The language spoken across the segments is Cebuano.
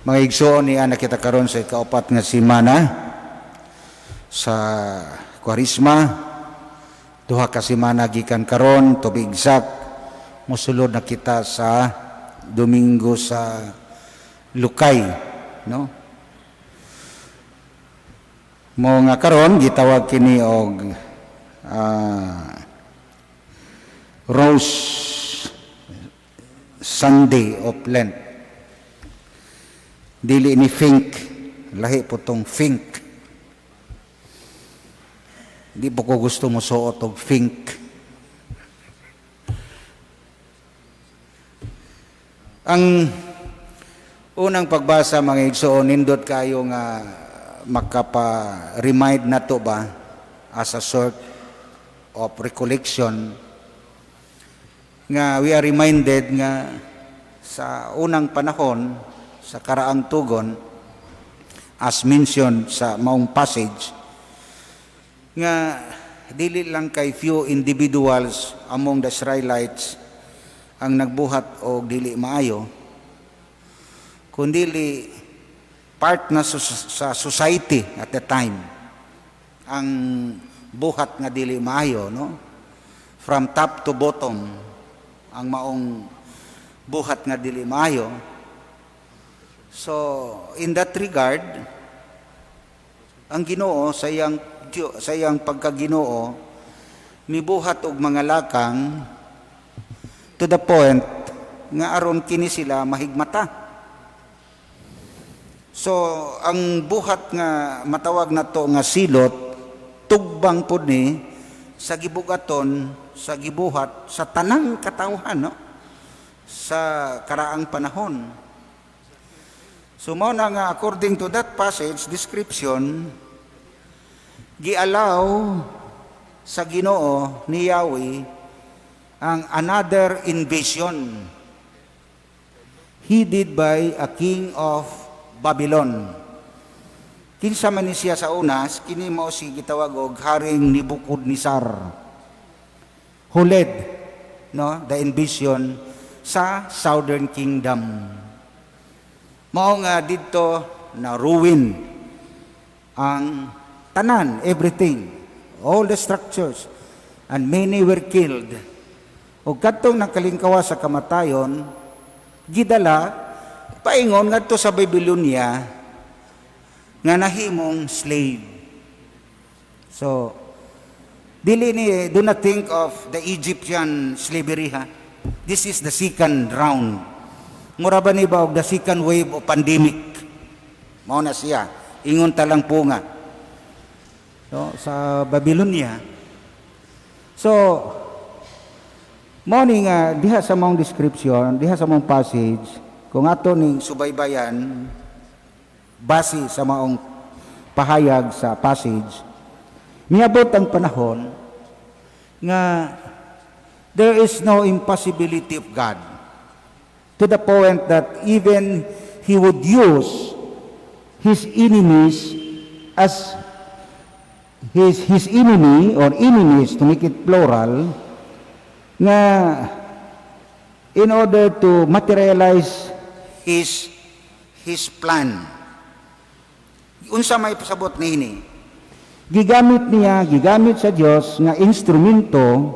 Mga igsoon, niya nakita karon sa ikaupat nga simana sa Kwarisma. 2 ka semana gikan karon, to be exact, mosulod na kita sa Domingo sa Lukay, no? Mo nga karon gitawag kini og Rose Sunday of Lent. Dili ni Fink, lahi po tong Fink. Di po ko gusto mo suot og Fink. Ang unang pagbasa, mga igsoon, nindot kayo nga makapa-remind na to ba as a sort of recollection nga we are reminded nga sa unang panahon sa karaang tugon, as mentioned sa maong passage, nga dili lang kay few individuals among the Israelites ang nagbuhat og dili maayo, kundili part na sa society at the time ang buhat nga dili maayo, no? From top to bottom ang maong buhat nga dili maayo. So in that regard, ang Ginoo sa iyang pagkaginoo mibuhat og mga lakang to the point nga aron kini sila mahigmata. So ang buhat nga matawag nato nga silot, tugbang pud ni sa gibugaton sa gibuhat sa tanang katawhan, no, sa karaang panahon. So mao na nga according to that passage description, gialaw sa Ginoo ni Yahweh ang another invasion headed by a king of Babylon. Kinsa man ni siya sa unas, kini mao si gitawag og Haring Nebuchadnezzar who led, no, the invasion sa Southern Kingdom. Mao nga didto na ruin ang tanan, everything, all the structures, and many were killed. Ug kadtong nakalingkawa sa kamatayon, gidala paingon ngadto sa Babylonia nga nahimong slave. So, dili ni, do not think of the Egyptian slavery, ha. This is the second round. Mura ba ni ba og the second wave of pandemic? Mao na siya. Ingon ta lang po nga. So, sa Babylonia. So, mao ni nga diha sa maong description, diha sa maong passage, kung ato ning subaybayan base sa maong pahayag sa passage, miabot ang panahon nga there is no impossibility of God to the point that even He would use His enemies as His enemy or enemies, to make it plural, nga in order to materialize His plan. Unsa may pasabot niini? Gigamit niya, gigamit sa Dios nga instrumento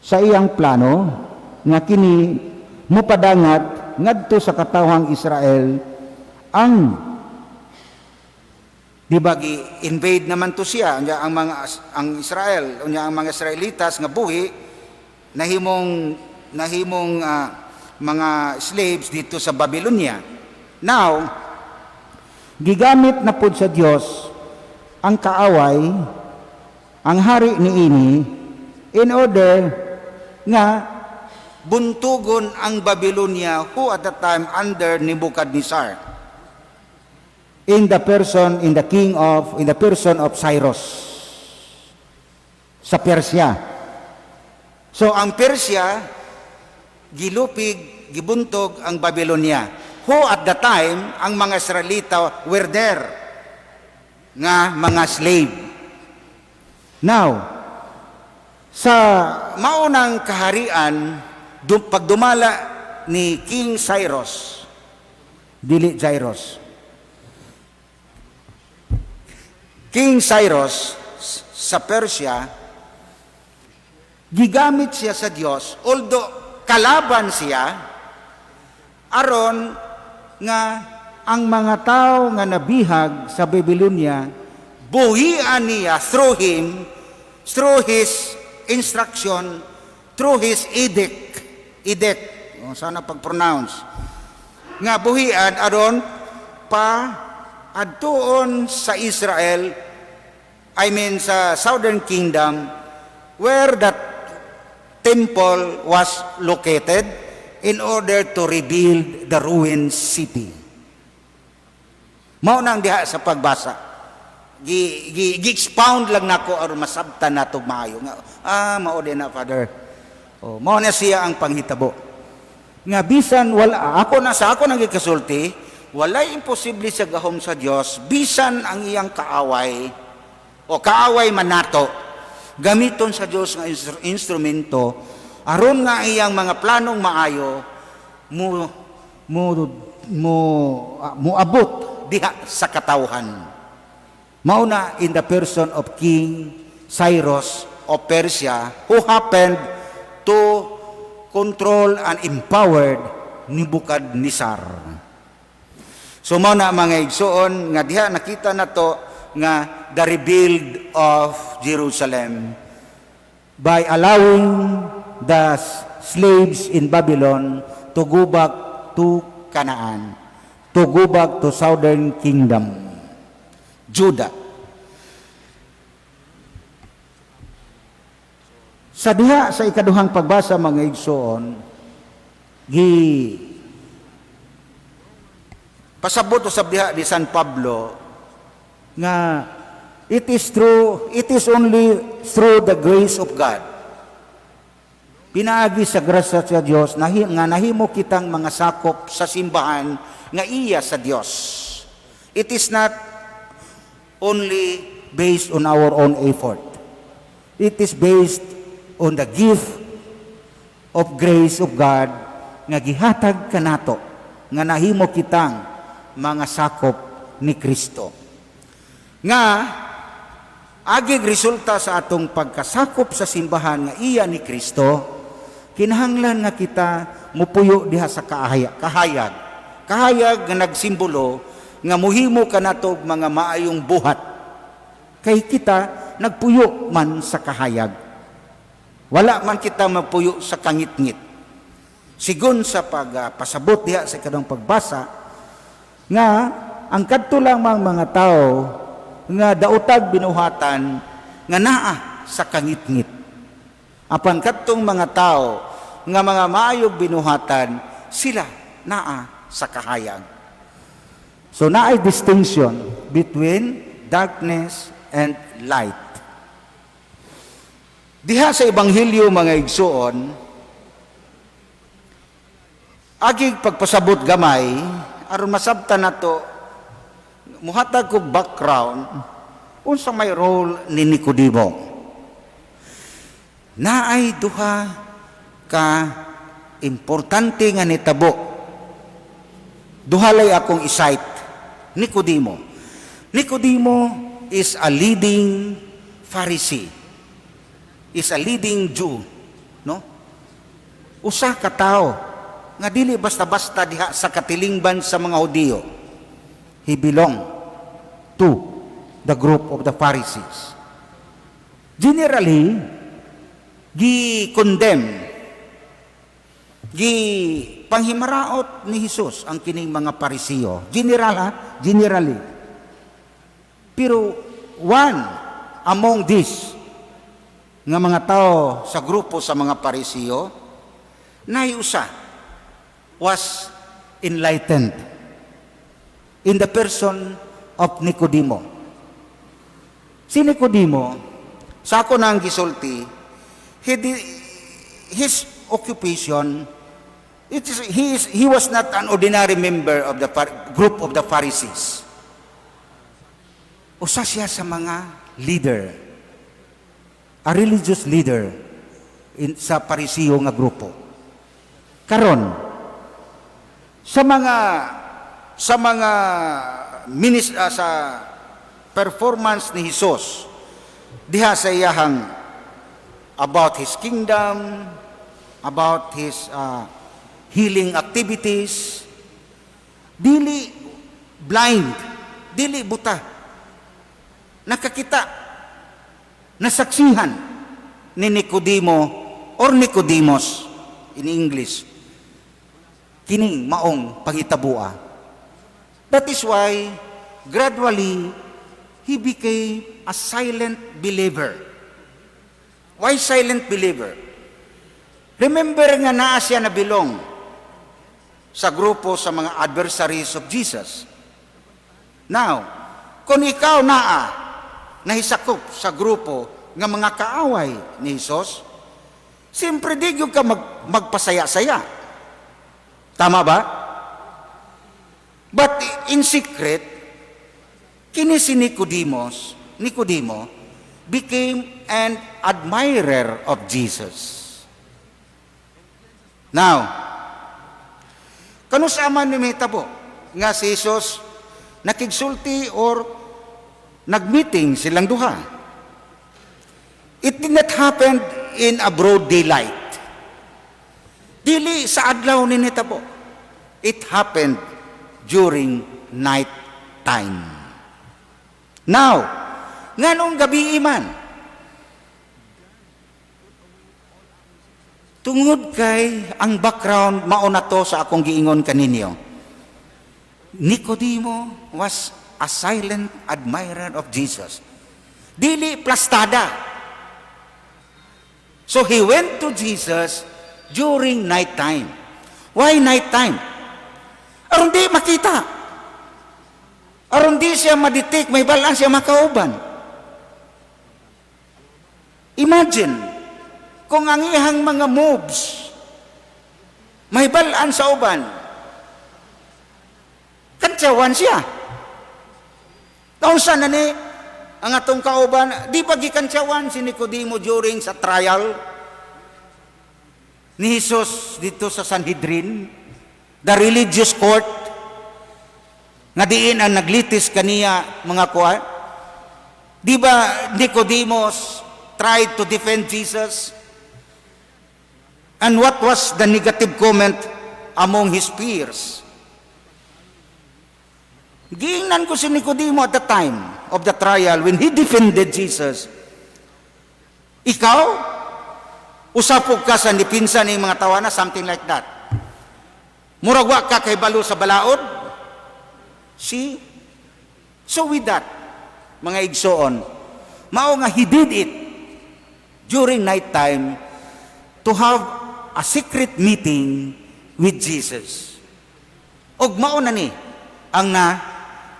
sa iyang plano nga kini mupadangat ngadto sa katawhang Israel ang, di ba, gi-invade naman to siya, unya ang mga ang Israel, unya ang mga Israelitas nga buhi nahimong mga slaves dito sa Babylonia. Now, gigamit na pud sa Dios ang kaaway, ang hari niini, in order nga buntugon ang Babylonia, who at that time under Nebuchadnezzar in the person in the king of in the person of Cyrus sa Persia. So ang Persia gilupig, gibuntog ang Babylonia, who at the time ang mga Israelita were there nga mga slave. Now, sa maunang kaharian, pagdumala ni King Cyrus, Dili Jairus. King Cyrus sa Persia, gigamit siya sa Dios, although kalaban siya, aron nga ang mga tao nga nabihag sa Babylonia, buhian niya through him, through his instruction, through his edict, edict, o, sana pag-pronounce, nga buhian aron pa adtuon sa Israel, I mean sa Southern Kingdom, where that temple was located, in order to rebuild the ruined city. Mao nang diha sa pagbasa. Gi expound lang nako aron masabtan nato maayo nga mao din na, Father. Oh, mao na siya ang panghitabo. Nga bisan wala ako na sa ako nang gikasulti, walay imposible sa gahom sa Dios, bisan ang iyang kaaway o kaaway man nato, gamiton sa Dios nga instrumento aron nga iyang mga planong maayo mo mo mo moabot diha sa katawhan. Mao na in the person of King Cyrus of Persia, who happened to control and empowered Nebuchadnezzar. So mao na, mga igsuon, nga diha nakita nato nga the rebuild of Jerusalem by allowing the slaves in Babylon to go back to Canaan, to go back to Southern Kingdom, Judah. Sa diha sa ikaduhang pagbasa, mga igsoon, gi pasabot usab diha ni San Pablo nga it is only through the grace of God, pinaagi sa grasya sa Dios nga nahimo kitang mga sakop sa simbahan nga iya sa Dios. It is not only based on our own effort. It is based on the gift of grace of God nga gihatag kanato nga nahimo kitang mga sakop ni Kristo. Nga agig resulta sa atong pagkasakop sa simbahan nga iya ni Kristo, kinahanglan nga kita mupuyo diha sa kahayag. Kahayag nga nagsimbolo nga muhimo kanato og mga maayong buhat. Kay kita nagpuyo man sa kahayag. Wala man kita mapuyo sa kangitngit. Sigon sa pagpasabot diha sa ikaduhang pagbasa nga ang kadto lamang mga tao nga daotag binuhatan nga naa sa kangitngit. Apan kadtong mga tao nga mga maayog binuhatan, sila naa sa kahayag. So naay distinction between darkness and light. Diha sa Ebanghelyo, mga igsuon, agig pagpasabot gamay aron masabtan nato, muhatag kog background unsa may role ni Nicodemo. Naay duha ka importante nga nitabo. Duha lay akong i-cite. Nicodemo. Nicodemo is a leading Pharisee. Is a leading Jew, no? Usa ka tawo nga dili basta-basta diha sa katilingban sa mga Hudiyo. He belong to the group of the Pharisees. Generally, gi-condemn, gi panghimaraot ni Jesus ang kining mga Parisiyo. General ha, generally. Pero one among these nga mga tao sa grupo sa mga Parisiyo, naay usa was enlightened in the person of Nicodemo. Si Nicodemo, sa ako nang gisulti, his occupation, it is, he, is, he was not an ordinary member of the group of the Pharisees. Usa siya sa mga leader, a religious leader sa Parisiyo nga grupo. Karon, sa mga sa mga sa performance ni Jesus diha sa iyahang about his kingdom, about his healing activities, dili blind, dili buta. Nakakita, nasaksihan ni Nicodemo or Nicodemus in English kining maong panghitaboa. That is why gradually he became a silent believer. Why silent believer? Remember nga naa siya na belong sa grupo sa mga adversaries of Jesus. Now, kung ikaw naa nahisakop sa grupo nga mga kaaway ni Jesus, siyempre di gyud ka magpasaya-saya. Tama ba? But in secret, kini si Nicodemo became an admirer of Jesus. Now, kanus-a man ni mahitabo nga si Jesus nakigsulti or nagmeeting silang duha? It did not happen in a broad daylight. Dili sa adlaw ni nitabo. It happened during night time. Now, nganong gabi man? Tungod kay ang background mao na to sa akong giingon kaninyo. Nicodemo was a silent admirer of Jesus. Dili plastada. So he went to Jesus during night time. Why night time? Aron di makita. Aron di siya ma-detect, mahibal-an siya makauban. Imagine, kung ang iyang mga moves, mahibal-an sa uban, kantsawan siya. Taon na ni ang atong kauban, di ba gikantsawan si Nicodemo during sa trial ni Jesus dito sa Sanhedrin, the religious court, nga diin ang naglitis kaniya mga kuan? Di ba Nicodemus tried to defend Jesus? And what was the negative comment among his peers? Giingnan ko si Nicodemo at the time of the trial when he defended Jesus. Ikaw, usapog ka sa dipinsa ni mga tawana, something like that. Murag wa ka kahibalo sa balaod. See? So with that, mga igsoon, mao nga he did it during night time to have a secret meeting with Jesus. Og mao na ni ang na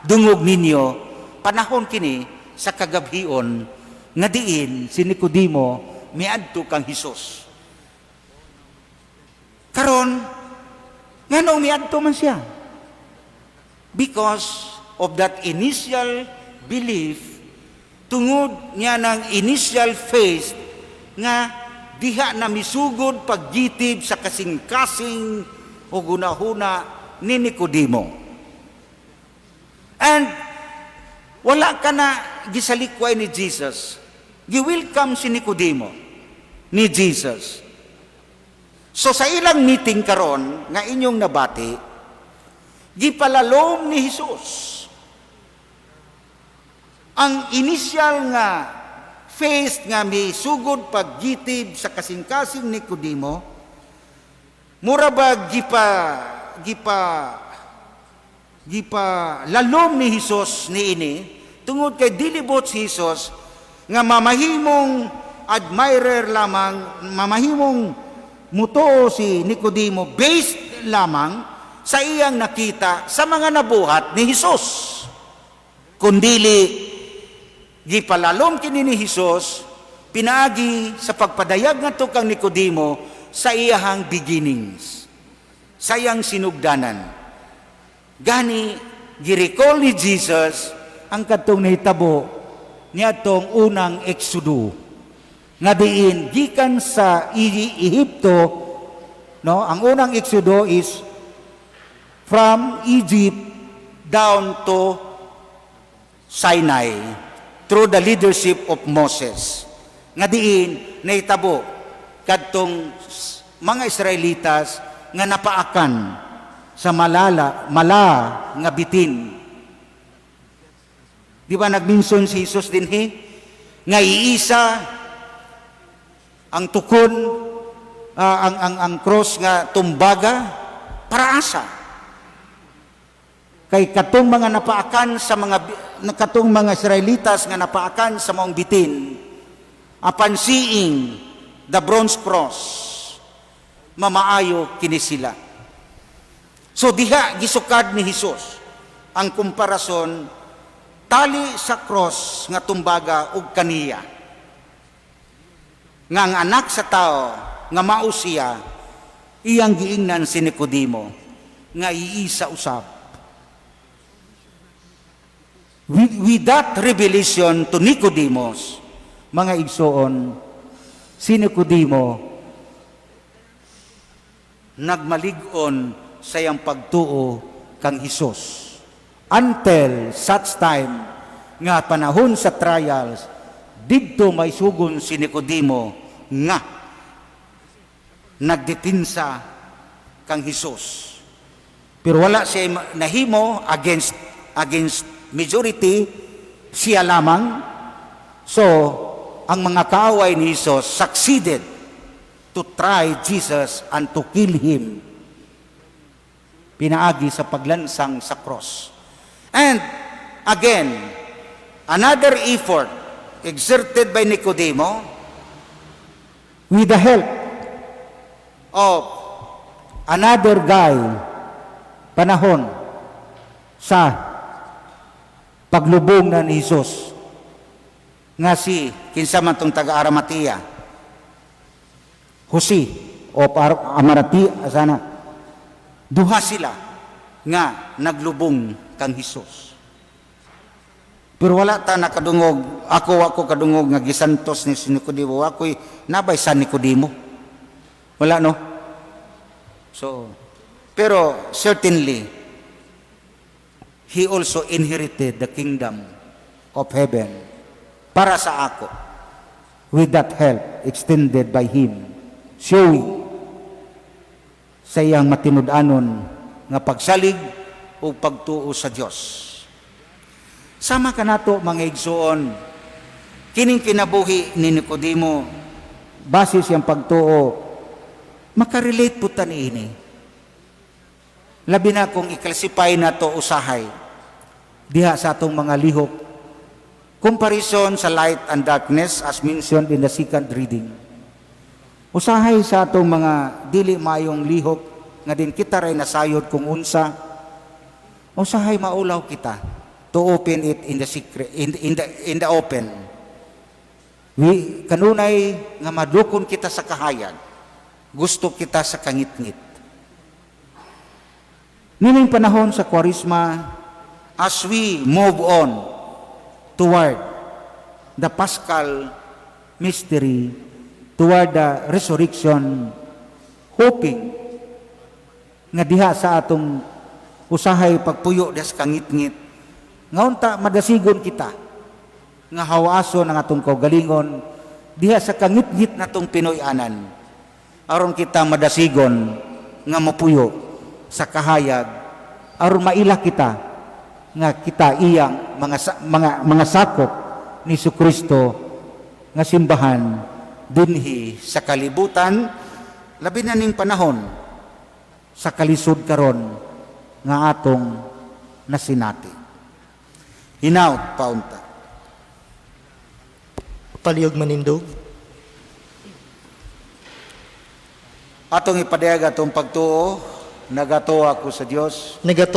dungog ninyo panahon kini sa kagabhion nga diin si Nicodemo miadto kang Hesus. Karon, nganong miadto man siya? Because of that initial belief, tungod niya ng initial faith nga diha na misugod paggitib sa kasing-kasing o gunahuna ni Nicodemo. And wala ka na gisalikway ni Jesus. Gi-welcome si Nicodemo ni Jesus. So sa ilang meeting karon nga inyong nabati, gipalalom ni Jesus ang initial nga faith nga misugod paggitib sa kasing-kasing ni Nicodemo, mura ba gipa lalom ni Jesus niini tungod kay dilibot si Jesus nga mamahimong admirer lamang, mamahimong mutuo si Nicodemo based lamang sa iyang nakita sa mga nabuhat ni Jesus. Kundili gipalalom kini ni Jesus pinaagi sa pagpadayag ngadto kang Nicodemo sa iyahang beginnings, sa iyang sinugdanan. Gani gi-recall ni Jesus ang kadtong nahitabo niadtong unang Exodo nga diin gikan sa Ehipto, no? Ang unang Exodo is from Egypt. down to Sinai through the leadership of Moses. Nga diin nahitabo kadtong mga Israelitas nga napaakan sa malala mala nga bitin. Di ba nagminson si Jesus dinhi nga iisa ang tukon, ang cross nga tumbaga para asa? Kay katong mga napaakan sa mga katong mga Israelitas nga napaakan sa maong bitin, upon seeing the bronze cross, mamaayo kini sila. So diha gisukad ni Hesus ang komparason tali sa cross nga tumbaga ug kaniya, nga ang anak sa tao nga mao siya. Iyang giingnan si Nicodemo nga iisa usab. With that revelation to Nicodemus, mga igsoon, si Nicodemo nagmalig-on sa iyang pagtuo kang Hesus until such time nga panahon sa trials, didto may sugon si Nicodemo nga nagdepensa kang Hesus. Pero wala siya nahimo against majority, siya lamang. So ang mga kaaway ni Jesus succeeded to try Jesus and to kill him pinaagi sa paglansang sa cross. And again, another effort exerted by Nicodemo with the help of another guy panahon sa paglubong na ni Jesus nga si kinsa man tong taga Arimatea, Jose o Amaratia sana. Duha sila nga naglubong kang Hesus. Pero wala ta nakadungog, ako kadungog nga gisantos ni si Nicodemo. Ako'y nabay sa Nicodemo. Wala, no? So, pero certainly, he also inherited the kingdom of heaven para sa ako with that help extended by him, showing sa iyang matinud-anon nga pagsalig o pagtuo sa Dios. Sama kanato, mga igsoon, kining kinabuhi ni Nicodemo, base siyang pagtuo, makarelate po ta niini. Labi na kung i-classify nato usahay diha sa atong mga lihok. Comparison sa light and darkness as mentioned in the second reading. Usahay sa atong mga dili maayong lihok nga din kita ray nasayod kung unsa, usahay maulaw kita to open it in the secret, in the open. We kanunay nga madukon kita sa kahayag, gusto kita sa kangitngit. Nining panahon sa Kwaresma, as we move on toward the Paschal mystery, toward the resurrection, hoping nga diha sa atong usahay pagpuyo diha sa kangitngit, nga unta madasigon kita nga hawason ang atong kaugalingon diha sa kangitngit natong Pinoy-anan, aron kita madasigon nga mapuyo sa kahayag, aron maila kita nga kita iyang mga sakop ni Kristo nga simbahan dinhi sa kalibutan, labi na ning panahon sa kalisod karon nga atong nasinati. Hinaut paunta. Palihog manindog. Atong ipadayag atong pagtuo. Nagatuo ako sa Dios. Nagato